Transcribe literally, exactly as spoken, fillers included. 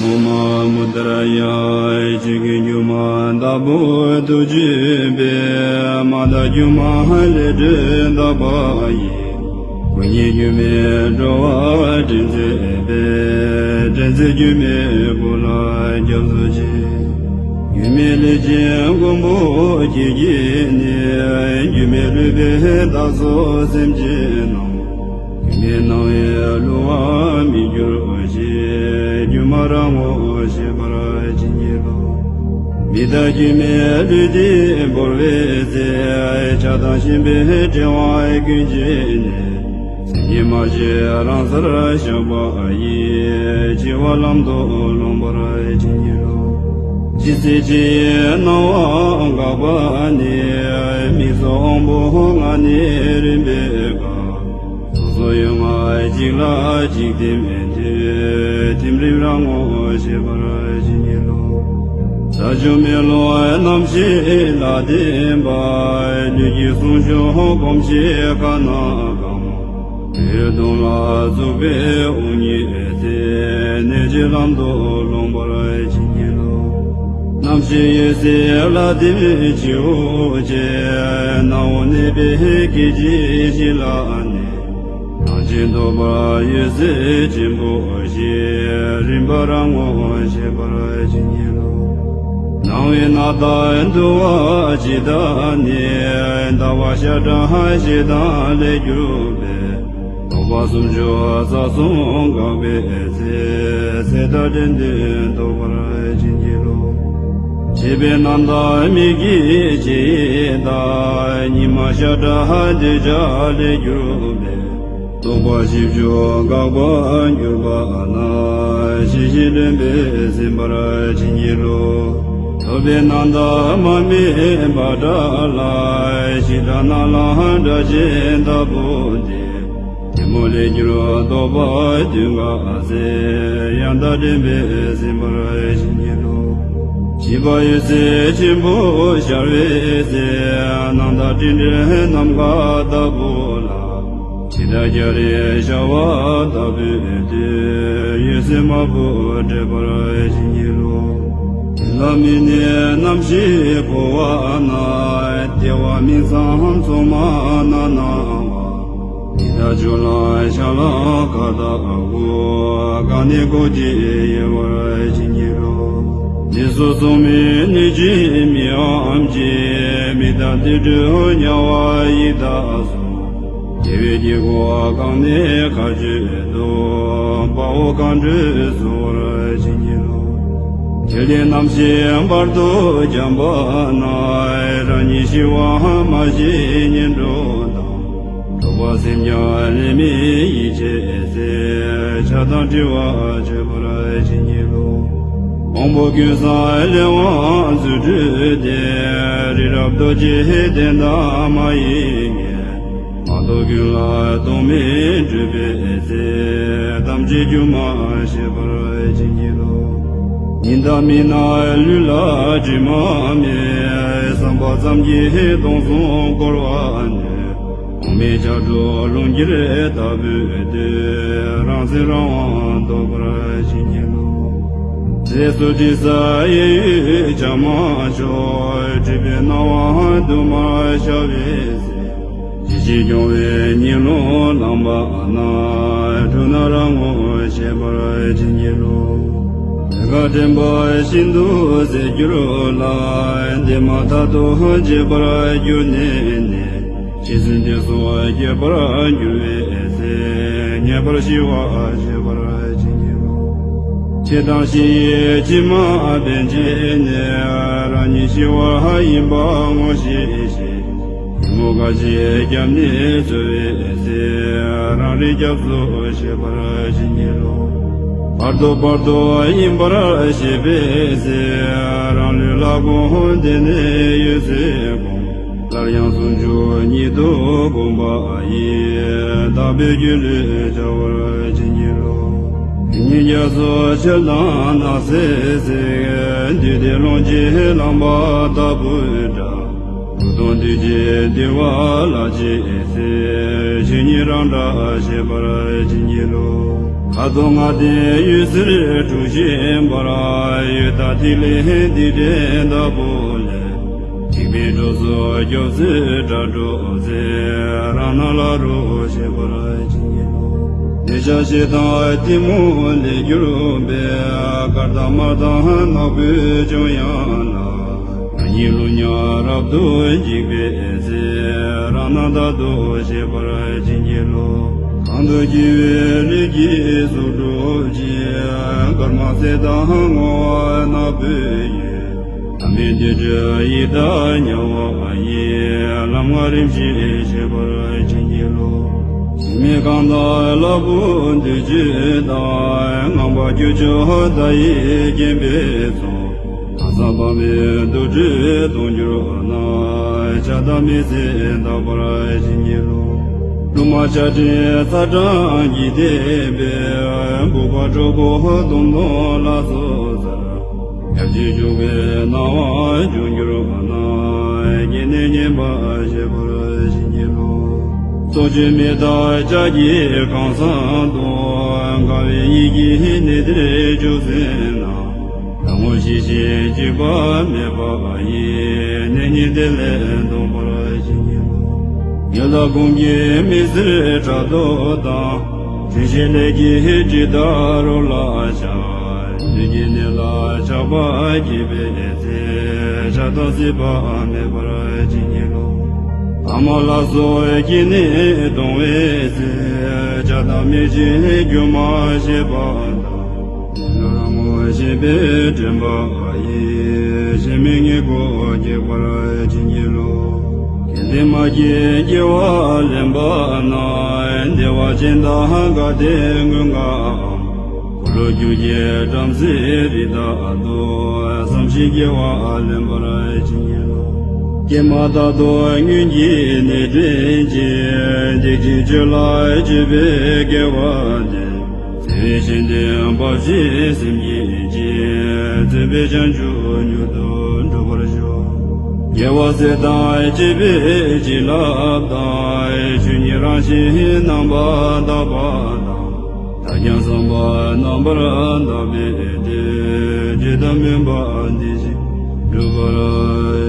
ཨོཾ་མུ་དྲ་ཡ། ཆོས་ཀྱི་སྒྱུ་མ་ལྟ་བུ་ཐུགས་བསྐྱེད་པས། མ་དག་སྒྱུ་མ་ལས་སྒྲིབ་དག་པ་ཡི། སྐུ་ཉིད་སྒྱུ་མའི་འགྲོ་བ་འདྲེན་མཛད་པའི། འདྲེན་མཛད་སྒྱུ་མའི་སྐུ་ལ་སྐྱབས་སུ་མཆི། སྒྱུ་མའི་ལས་ཅན་མགོན་པོ་ཁྱེད་ཀྱིས་ནི། སྒྱུ་མའི་ལུས་པས་བདག་སོགས་སེམས་ཅན་རྣམས། སྒྱུ་མའི་སྣང་བས་བསླུ་བར་མི་འགྱུར་ཞིང་། སྒྱུ་མ་རང་ངོ་ཤེས་པར་བྱིན་གྱིས་རློབས། མི་རྟག་སྒྱུ་མའི་ལུས་འདི་བོར་བའི་ཚེ། ཆགས་སྡང་ཞེན་པའི་དྲན་པ་ཀུན་བཅད་ནས། སེམས་ཉིད་མ་ཞི་རང་སར་བཞག་པ་ཡིས། འཆི་བ་ལམ་དུ་ལོངས་པར་བྱིན་གྱིས་རློབས། ཇི་སྲིད་འཆི་བའི་སྣང་བ་འགགས་པ་ནས། མིག་སོགས་དབང་པོ་ལྔ་ནས་རིམ་པས་འགགས། ཚོར་སོགས་ཡུལ་ལྔ་གཅིག་ལ་གཅིག་ཐིམ་དུས། ཐིམ་རིམ་རང་ངོ་ཤེས་པར་བྱིན་གྱིས་རློབས། ས་ཆུ་མེ་རླུང་རྣམ་ཤེས་ལ་བརྟེན་པ། ལུས་ཀྱི་ཟུངས་ཤུགས་གོམས་གཤིས་ཁ་ན་སྐམ། ལུས་གདོང་ལ་བཙུགས་པའི་དབུགས་ཉིད་དེ། གནད་གཅོད་ལམ་དུ་ལོངས་པར་བྱིན་གྱིས་རློབས། རྣམ་ཤེས་འོད་གསལ་ལ་བརྟེན་འཆི་བོ་སྐྱེ། སྣང་བ་གནས་པའི་སྐད་ཅིག་གཅིག་ལ་གནས། སྣང་མཆེད་རྟོག་པ་འོད་གསལ་ཆེན་པོ་ཞེས། རིམ་པ་རང་ངོ་ཤེས་པར་བྱིན་གྱིས་རློབས། སྣང་བའི་རྣམ་དག་འདུ་བ་ཇི་ལྟ་ནས། ཟླ་བ་ཤ་ཁྲག་ཞེ་སྡང་ལས་གྱུར་པའི། རྟོག་པ་སུམ་ཅུ་རྩ་གསུམ་འགགས་པའི་ཚེ། ཟད་མཐའ་དྲན་དུ་རྟོགས་པར་བྱིན་གྱིས་རློབས། མཆེད་པའི་རྣམ་དག་མིག་གི་ཕྱེད་དང་། ཉི་མ་ཤ་ཁྲག་འདོད་ཆགས་ལས་གྱུར་པའི། རྟོག་པ་བཞི་བཅུ་འགགས་པར་གྱུར་པ་ན། ཞི་ཞིང་དྲན་པས་ཟིན་པར་བྱིན་གྱིས་རློབས། ཐོབ་པའི་རྣམ་དག་མར་མེ་འབར་འདྲ་ལ། ཞི་དྲག་རྣ་ལམ་སྒྲ་གཅན་ལྟ་བུ་སྟེ། ཉོན་མོངས་ལས་གྱུར་རྟོག་པ་བདུན་འགགས་ཚེ། ཡང་དག་དྲན་པས་ཟིན་པར་བྱིན་གྱིས་རློབས། བཞི་པ་འོད་གསལ་ཆེན་པོ་ཤར་བའི་ཚེ། སྣང་དག་སྤྲིན་བྲལ་ནམ་མཁའ་ལྟ་བུ་ལ། འཆི་བདག་སྐྱ་རེངས་ཤར་བ་ལྟ་བུའི་དུས། འོད་ཟེར་དམར་པོ་འཕྲོས་པར་བྱིན་གྱིས་རློབས། ལྷ་མི་གནས་རྣམ་ཤེས་འཕོ་བ་ན། ལྟེ་བ་སྨིན་མཚམས་མཚོག་མ་ནང་སྣང་བ། ཉི་ཟླ་ཆུ་ལྷག་ཤར་ལ་མཁའ་ལྟ་བུ། གང་གནས་སྒོ་འབྱེད་ཡལ་བར་བྱིན་གྱིས་རློབས། ནད་སོགས་གཙང་མའི་གནོད་བྱེད་མི་འམ་ཅི། མི་རྟག་དུད་འགྲོ་དམྱལ་བ་ཡི་དྭགས་སོགས། རྒྱལ་བའི་དཀྱིལ་འཁོར་གང་གནས་མཁའ་སྤྱོད་དུ། དཔའ་བོ་གང་འགྲོས་གསོལ་བར་བྱིན་གྱིས་རློབས། ཐིག་ལེ་རྣམ་ཤེས་བར་དོ་འཁྱམས་པ་ན། རང་ཉིད་ཤི་བ་མ་ཤེས་ངན་འགྲོ་དང་། འཁྲུགས་པ་སེམས་ཀྱང་ལས་མེད་ཡིད་ཆེས་ཚེ། ཆགས་སྡང་བྲལ་བ་ཆོད་པར་བྱིན་གྱིས་རློབས། དབང་པོ་ཀུན་བཟང་ལས་དབང་རྫུ་འཕྲུལ་ཏེ། རི་རབ་རྡོ་རྗེ་གདན་དང་མ་ཡི་གེ། མ་ཐོབ་ཀུན་ལ་རྟོག་མེད་སྤྲུལ་པའི་ཚེ། ཐམས་ཅད་སྒྱུ་མ་ཤེས་པར་བྱིན་གྱིས་རློབས། ཉི་ཟླ་མིག་ནང་ལུས་ལ་དྲི་མ་མེད། བསམ་པ་ཙམ་གྱིས་སྟོང་གསུམ་བསྐོར་བར་ནུས། འོག་མིན་ལྕགས་སྒྲོག་རླུང་འགྱེད་ལྟ་བུའི་དུས། རང་སེམས་རང་དབང་རྟོགས་པར་བྱིན་གྱིས་རློབས། ཚེ་སྲོག་འདི་ས་གཡས་གཡོན་བྱང་མ་ཕྱོགས། སྲིད་པའི་སྣང་བ་དུ་མར་ཤར་བའི་ཚེ། ཇི་ཞིག་སྐྱོང་བའི་ཉེ་ལོང་ལངས་པ་ན། འཁྲུལ་སྣང་རང་ངོ་ཤེས་པར་བྱིན་གྱིས་རློབས། ལས་ཀ་དྲན་པ་ཤིན་ཏུ་ཟད་གྱུར་ལ། འདས་མ་ཐག་ཏུ་བརྗེད་པར་གྱུར་ནས་ནི། འཆི་གསོན་འདས་སོགས་སྐྱེ་བར་འགྱུར་བའི་ཚེ། ངེས་པར་ཤི་བ་ཤེས་པར་བྱིན་གྱིས་རློབས། འཆི་བདག་ཤི་ཡི་ཕྱི་མ་འབད་བྱས་ནས། རང་ཉིད་ཤི་བ་ཡིན་པ་ངོ་ཤེས་ཤིང་། ཉོན་མོངས་ག་ཞིག་སྐྱབས་ནི་འཚོལ་བའི་ཚེ། རང་རིག་སྐྱབས་སུ་ཤེས་པར་བྱིན་གྱིས་རློབས། བར་དོ་བར་དོ་ཡིན་པར་ཤེས་པའི་ཚེ། རང་ལུས་ལ་གོམས་ཏེ་ནི་འོད་གསལ་བསྒོམ། སླར་ཡང་ཟུང་འཇུག་ཉིད་དུ་བསྒོམ་པ་ཡིས། དག་པའི་སྒྱུ་ལུས་འཆར་བར་བྱིན་གྱིས་རློབས། དེ་ཉིད་རྒྱ་མཚོ་ཆུ་ལྟར་ནགས་གསེབ་གཟིགས། འདུས་ཏེ་ཀློང་ཆེན་ལངས་པ་ལྟ་བུའི་སྒྲ། སྟོང་འདུས་ཀྱི་འདུལ་བ་ལ་རྗེས་ཟིན། ཆོས་ཉིད་རང་སྒྲ་ཞེས་པར་བྱིན་གྱིས་རློབས། ཁ་དོག་ལྔ་ལྡན་འོད་ཟེར་གྲུ་བཞིན་འབར། འོད་དང་ཐིག་ལེ་ལྡན་འདྲའི་བདག་པོ་ལས། ཐེག་པའི་གྲོགས་སུ་སྐྱོབ་སའི་སྒྲ་སྒྲོགས་ཟེར། རང་སྣང་ལ་རོལ་ཞེས་པར་བྱིན་གྱིས་རློབས། འདོད་ཆགས་ཞེ་སྡང་གཏི་མུག་ལས་གྱུར་པའི། དཀར་དང་དམར་དང་ནག་པོའི་འཇོམས་དབྱངས་ལ། རང་ཉིད་རླུང་ཉག་རབ་ཏུ་འཇིག་པའི་ཚེ། རང་སྣང་རྟག་ཏུ་ཤེས་པར་བྱིན་གྱིས་རློབས། གང་དུ་སྐྱེ་བའི་ལས་ཀྱི་གཟུགས་སྒྲུབ་ཅིང་། དཀར་དམར་སེར་དང་སྔོ་བ་ནག་པོའི་འོད། ལམ་མེ་རྡུལ་བྲལ་ཡི་དྭགས་དམྱལ་བ་ཡི། ལམ་ལྔ་རིམ་བཞིན་ཤེས་པར་བྱིན་གྱིས་རློབས། ཞི་མི་གང་དག་ལ་ཕུག་འདུས་བྱས་དང་། ངང་པ་ཁྱུ་མཆོག་མདའ་ཡིས་བརྒྱན་པའི་ཚོགས། ལྷག་བསམ་སྤངས་པའི་དུར་ཁྲོད་དུ་གྱུར་ན། ཆགས་སྡང་མེད་ཚེ་རྟག་པར་བྱིན་གྱིས་རློབས། སྒྲོལ་མ་ཆགས་བྲལ་ཚ་གྲང་གིས་དེད་པའི། སྦུག་པ་ཁྲོ་བོ་སྡོམ་སྡོམ་ལ་སོགས་ཚར། ཡབ་ཀྱི་བཞུགས་པའི་སྣང་བ་འབྱུང་གྱུར་ན། སྐྱེ་གནས་ཉེས་པ་ཞི་བར་བྱིན་གྱིས་རློབས། སྲོག་གཅོད་མི་རྟག་ལྕགས་ཀྱི་ཁང་བཟང་དུ། དགའ་བའི་ཡིད་ཀྱིས་གནས་དེར་བཞུགས་ཟིན་ན། རང་ངོ་ཤེས་ཤིང་སྐྱིད་པ་མེད་པ་ཡི། གནས་རྙིང་དེ་ལས་ལྡོག་པར་བྱིན་གྱིས་རློབས། ཉོན་ལ་གོང་གི་མི་སེར་ཕྲག་དོག་དང་། འཁྲུལ་ཞིང་ལས་ཀྱི་དྲི་དག་རོ་ལ་ཤར། བདུད་ཀྱི་གནས་ལ་ཆགས་པ་སྐྱེས་པའི་ཚེ། ཆགས་སྡང་སྲིད་པ་མེད་པར་བྱིན་གྱིས་རློབས། ཕ་མ་ལ་སོགས་སྐྱེ་གནས་སྟོང་བའི་ཚེ། ཆགས་སྡང་མེད་ཅིང་སྒྱུ་མ་ཤེས་པ་དང་། ལུས་ངག་ཡིད་གསུམ་པའི་དྲན་པ་ཡིས། གཞན་མི་ངན་ཁོ་སྐྱེ་བར་བྱིན་གྱིས་རློབས། དགེ་ལྡན་མ་སྐྱེས་སྐྱེ་བ་ལེན་པ་ན། བདེ་བ་ཅན་དང་དགའ་བདེ་མངོན་དགའ་འམ། འཁོར་ལོས་སྒྱུར་བྱེད་བྲམ་ཟེའི་རིགས་དག་ཏུ། བསམ་ཤིང་སྐྱེ་བ་ལེན་པར་བྱིན་གྱིས་རློབས། ཀྱེ་མ་རྟག་ཏུ་སྔོན་གྱི་གནས་དྲན་ཅིང་། བདེ་སྐྱིད་སྤྱོད་ལ་སྤྱོད་པའི་དགེ་བ་འདི། བརྩེ་བས་བཞེས་ཏེ་འབབ་བཞིན་སེམས་བསྐྱེད་ཅིང་། བརྩོན་པས་བྱང་ཆུབ་མྱུར་དུ་འགྲུབ་པར་ཤོག། རྒྱལ་བ་སྲས་དང་བཅས་པའི་བྱིན་རླབས་དང་། ཆོས་ཉིད་རང་བཞིན་རྣམ་པར་དག་པ་དང་། མཐའ་ཡས་བསམ་པ་རྣམ་པར་དག་པའི་སྟེང་དེ། ཇི་ལྟར་སྨོན་པ་འདི་བཞིན་འགྲུབ་པར།